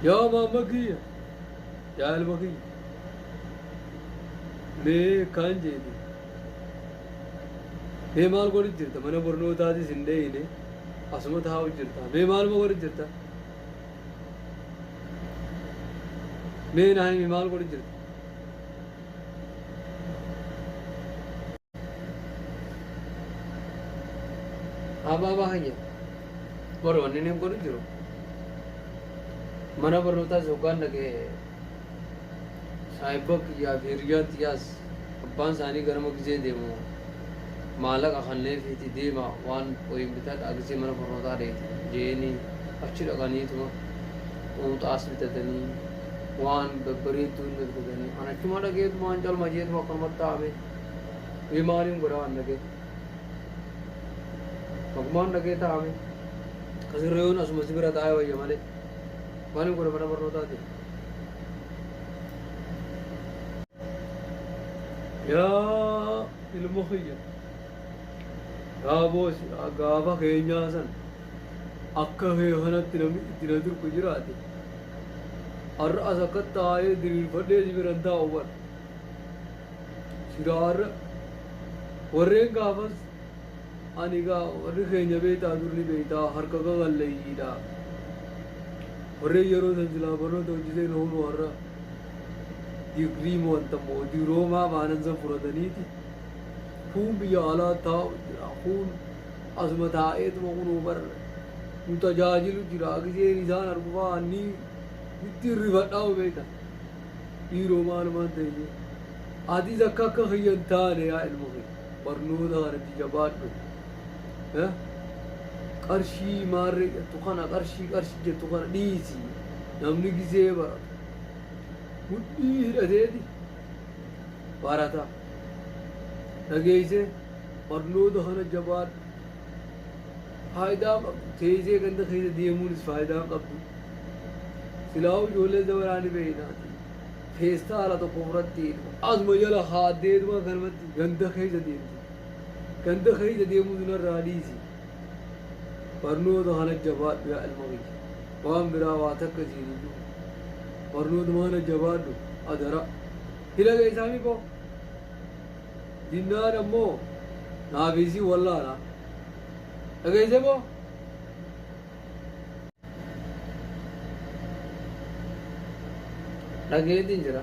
Yaa maamma kiyya, yaa ilma kiyya, mee kaan jeete. Mee maal godhu jirta? Mana barnootaatis hin dheeyne, asuma taa'u jirta. Mee maaluma godhu jirta? Mee naa himi maal godhu jirta? Abaabaa kiyya. Bara wanni inni godhu jiru. Mana barnootaas hoggaan dhaqee saahibba kiyyaa fi hiriyyaan tiyyaas abbaan isaanii ganama gizee deemu maallaqa kanneefiiti deema waan wayiin bitadhaa gizee mana barnootaa dheeytan je'eenii achi dhaqaniituma quuxaas bitatanii waan babbareedduu illee bitatanii an achuma dhaqeetumaan calma jeetuma akkanumatti taa'ame mee maaliin godhaa an dhaqee Akkumaan dhaqee taa'ame kasirra yoon asuma si bira taa'ee wayya malee maaliin godha mana barnootaati. Yaa ilma kiyya yaa boosi gaafa keenyaa san akka kee kanatti namni itti na durku jiraate har'a as akka taa'ee diriirfadhee si biran taa'u bara. Silaa har'a warreen gaafas ani gaa warri keenya beektaa dur ni beektaa harka qaqalleeyyiidha. Warreen yeroo san silaa barnoota hojjeteen hoonuu har'a digrii wanta immoo diroomaa baanan san fudhataniiti. Kuun biyya alaa taa'u jira kuun asuma taa'eetuma kunuu bar nu tajaajilu jira giseen isaan argu fa'aa ni itti rifadhaa beekta. Dhiiroo maalumaan ta'e jee. Atis akka akka kiyya hin taane yaa ilma kiyya. Barnoota kanatti jabaadhu. Eh? Qarshii maarree jettu kana qarshii qarshii jettu kana dhiisi. Namni gisee baratu. Mudhii hidhateeti barata. Dhageessee barnoota kana jabaadhu. Faayidaa qabdu. Teessee ganda keessa deemuunis faayidaa hin qabdu. Silaa'uu ijoollee zabanaa ni beeynaati. Feestaala tokko fudhattee asuma jala kaaddeetuma kanumatti ganda keessa deemti. Ganda keessa deemuu sunarraa dhiisi. Barnoota kana jabaadhu yaa ilma kiyya. Waan biraa waa takka siin hin jiru. Barnootuma kana jabaadhu adara. Hila keessaa mii Dinnaan ammoo naaf isii wallaala. Dhageessee moo? Dhageetiin jira.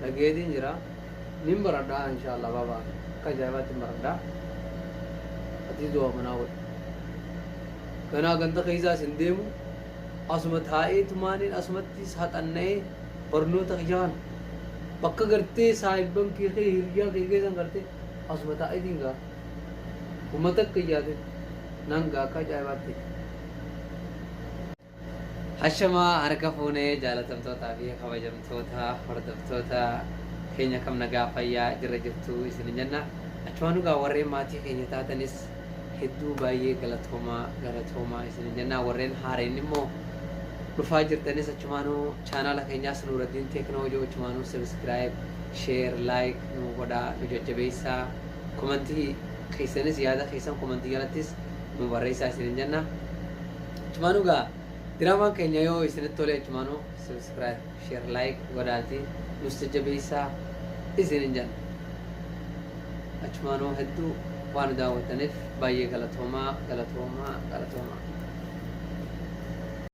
Dhageetiin jira. Nin baradhaa inshaallah baabaa. Akka ajaa'ibaatti hin baradhaa. Atis du'a manaa godhi. Ganaa ganda keessaas hin deemu. Asuma taa'ee tumaaniin asumatti haxanna'ee barnoota kiyya kana bakka gartee saahibban kee kee hiriyyaa kee keessan gartee asuma taa'eetiin gaa. Uummata akka hin yaadin nan gaa akka ajaa'ibaatti. Hashamaa harka fuunee jaalatamtootaa fi kabajamtoota hordoftoota keenya kam nagaa fayyaa jirra jirtu isin jenna. Achumaan dhugaa warreen maatii keenya taatanis hedduu baay'ee galatoomaa galatoomaa isin jenna. Warreen haareen immoo dhufaa jirtanis achumaanuu chaanaala keenyaas Nuuraddiin Teeknoo jiru achumaanuu subscribe, share, like nu godhaa nu jajjabeessaa. Komantii keessanis yaada keessan komantii jalattis nu barreessaa isin jenna. Achumaanuu gaa diraamaan keenya yoo isinitti tole achumaanuu subscribe, share, like godhaatii nus jajjabeessaa isin jenna. Achumaanuu hedduu waan nu daawwattaniif baay'ee galatoomaa galatoomaa galatoomaa.